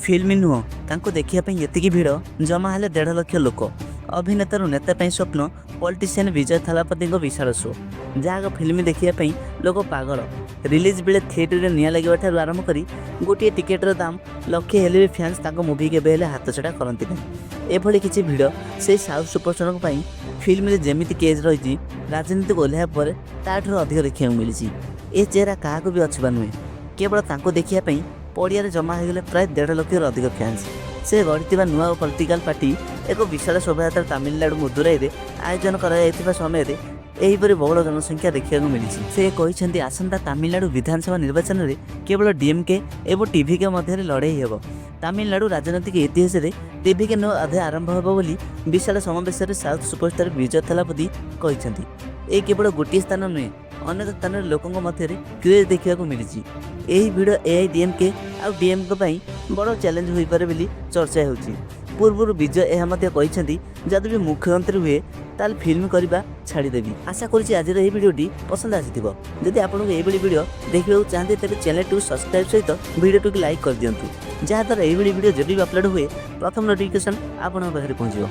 Film ନୁହଁ, ତାଙ୍କୁ ଦେଖିବା ପାଇଁ ଏତିକି ଭିଡ଼ ଜମା ହେଲେ 1.5 ଲକ୍ଷ ଲୋକ। ଅଭିନେତାରୁ ନେତା ପାଇଁ ସ୍ୱପ୍ନ ପଲିଟିସିଆନ୍ ବିଜୟ ଥାଲାପତିଙ୍କ ବିଶାଳ ଶୋ, ଯାହାକୁ ଫିଲ୍ମ ଦେଖିବା ପାଇଁ ଲୋକ ପାଗଳ। ରିଲିଜ୍ ବେଳେ ଥିଏଟରରେ ନିଆଁ ଲାଗିବା ଠାରୁ ଆରମ୍ଭ କରି ଗୋଟିଏ ଟିକେଟର ଦାମ ଲକ୍ଷେ ହେଲେ ବି ଫ୍ୟାନ୍ସ ତାଙ୍କ ମୁଭି କେବେ ହେଲେ ହାତଛଡ଼ା କରନ୍ତି ନାହିଁ। ଏଭଳି କିଛି ଭିଡ଼ ସେଇ ସାଉଥ୍ ସୁପରଷ୍ଟାରଙ୍କ ପାଇଁ ଫିଲ୍ମରେ ଯେମିତି କ୍ରେଜ୍ ରହିଛି, ରାଜନୀତିକୁ ଓହ୍ଲାଇବା ପରେ ତାଠାରୁ ଅଧିକ ଦେଖିବାକୁ ମିଳିଛି। ଏ ଚେହେରା କାହାକୁ ବି ଅଛପା ନୁହେଁ। କେବଳ ତାଙ୍କୁ ଦେଖିବା ପାଇଁ ପଡ଼ିଆରେ ଜମା ହୋଇଗଲେ ପ୍ରାୟ 1.5 ଲକ୍ଷରୁ ଅଧିକ ଫ୍ୟାନ୍ସ। ସେ ଗଢ଼ିଥିବା ନୂଆ ପଲିଟିକାଲ ପାର୍ଟି ଏକ ବିଶାଳ ଶୋଭାଯାତ୍ରା ତାମିଲନାଡୁ ମଦୁରାଇରେ ଆୟୋଜନ କରାଯାଇଥିବା ସମୟରେ ଏହିପରି ବହୁଳ ଜନସଂଖ୍ୟା ଦେଖିବାକୁ ମିଳିଛି। ସେ କହିଛନ୍ତି, ଆସନ୍ତା ତାମିଲନାଡୁ ବିଧାନସଭା ନିର୍ବାଚନରେ କେବଳ ଡିଏମ୍କେ ଏବଂ ଟିଭିକେ ମଧ୍ୟରେ ଲଢ଼େଇ ହେବ। ତାମିଲନାଡୁ ରାଜନୈତିକ ଇତିହାସରେ ଟିଭିକେ ନୂଆ ଅଧ୍ୟାୟ ଆରମ୍ଭ ହେବ ବୋଲି ବିଶାଳ ସମାବେଶରେ ସାଉଥ୍ ସୁପରଷ୍ଟାର ବିଜୟ ଥାଲାପତି କହିଛନ୍ତି। ଏ କେବଳ ଗୋଟିଏ ସ୍ଥାନ ନୁହେଁ, ଅନେକ ସ୍ଥାନରେ ଲୋକଙ୍କ ମଧ୍ୟରେ କ୍ରେଜ୍ ଦେଖିବାକୁ ମିଳିଛି। ଏହି ଭିଡ଼ ଏଆଇଡିଏମ୍କେ ଆଉ ଡିଏମ୍କେ ପାଇଁ ବଡ଼ ଚ୍ୟାଲେଞ୍ଜ ହୋଇପାରେ ବୋଲି ଚର୍ଚ୍ଚା ହେଉଛି। ପୂର୍ବରୁ ବିଜୟ ଏହା ମଧ୍ୟ କହିଛନ୍ତି, ଯଦି ବି ମୁଖ୍ୟମନ୍ତ୍ରୀ ହୁଏ, ତାହେଲେ ଫିଲ୍ମ କରିବା ଛାଡ଼ିଦେବି। ଆଶା କରୁଛି ଆଜିର ଏହି ଭିଡ଼ିଓଟି ପସନ୍ଦ ଆସିଥିବ। ଯଦି ଆପଣଙ୍କୁ ଏଇଭଳି ଭିଡ଼ିଓ ଦେଖିବାକୁ ଚାହାନ୍ତି, ତେବେ ଚ୍ୟାନେଲଟିକୁ ସବସ୍କ୍ରାଇବ୍ ସହିତ ଭିଡ଼ିଓଟିକୁ ଲାଇକ୍ କରିଦିଅନ୍ତୁ, ଯାହାଦ୍ୱାରା ଏଇଭଳି ଭିଡ଼ିଓ ଯେବେ ବି ଅପଲୋଡ଼ ହୁଏ, ପ୍ରଥମ ନୋଟିଫିକେସନ୍ ଆପଣଙ୍କ ପାଖରେ ପହଞ୍ଚିବ।